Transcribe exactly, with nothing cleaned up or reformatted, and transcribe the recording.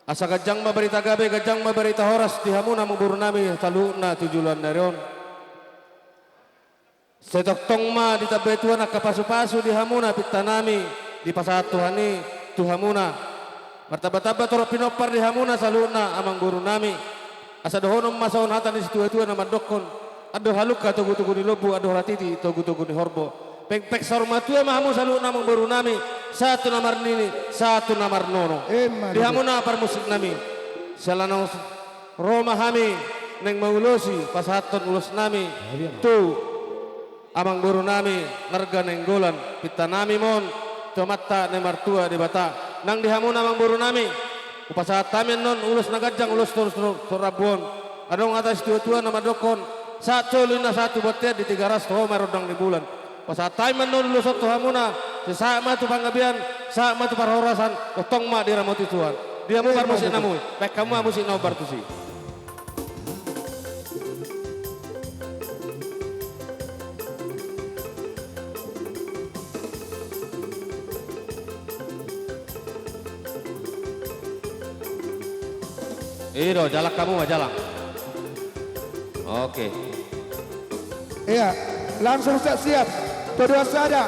Asa ganjang ma barita gabe, ganjang ma barita horas di hamu na amangboru nami saluhutna tu joloan ni ari on. Sai tongtong ma ditambai Tuhan angka pasupasu di hamuna pinta nami, dipasahat Tuhan i tu hamuna. Martambatamba torop pinompar di hamuna saluhutna amangboru nami. Asa dohonon ma songon hata ni situatua na mandokkon: Andor halumpang togutogu ni lombu, andor hatiti togutogu ni horbo. Pengpeng saur matua ma hamu saluhutna amangboru nami, sahat tu na marnini, sahat tu na marnono. Emma tutu. Di hamuna parmusik nami, siala naung ro ma hami naeng maulosi pasahathon ulos nami tu amangboru nami Narga Nainggolan, pinta nami ma on tu Amanta na martua Debata. Nang di hamuna amangboru nami, hupasahat hami annon ulos na ganjang, ulos tor-, tor-, tor rambu on. Adong hata situatua na mandokkon: Sahat solu ninna sahat tu bontean, di Tigaras tu ho ma rondang ni bulan. Pasahat hami ma annon ulos on tu hamuna, sai sahat ma tu panggabean, sahat ma tu parhorasan, tongtong ma diramoti Tuhan. Di hamu parmusik nami, baen hamu ma musik na hombar tusi. I do, jalang hamu ma, jalang. Oke. Iya, langsung siap-siap. Paduan sada,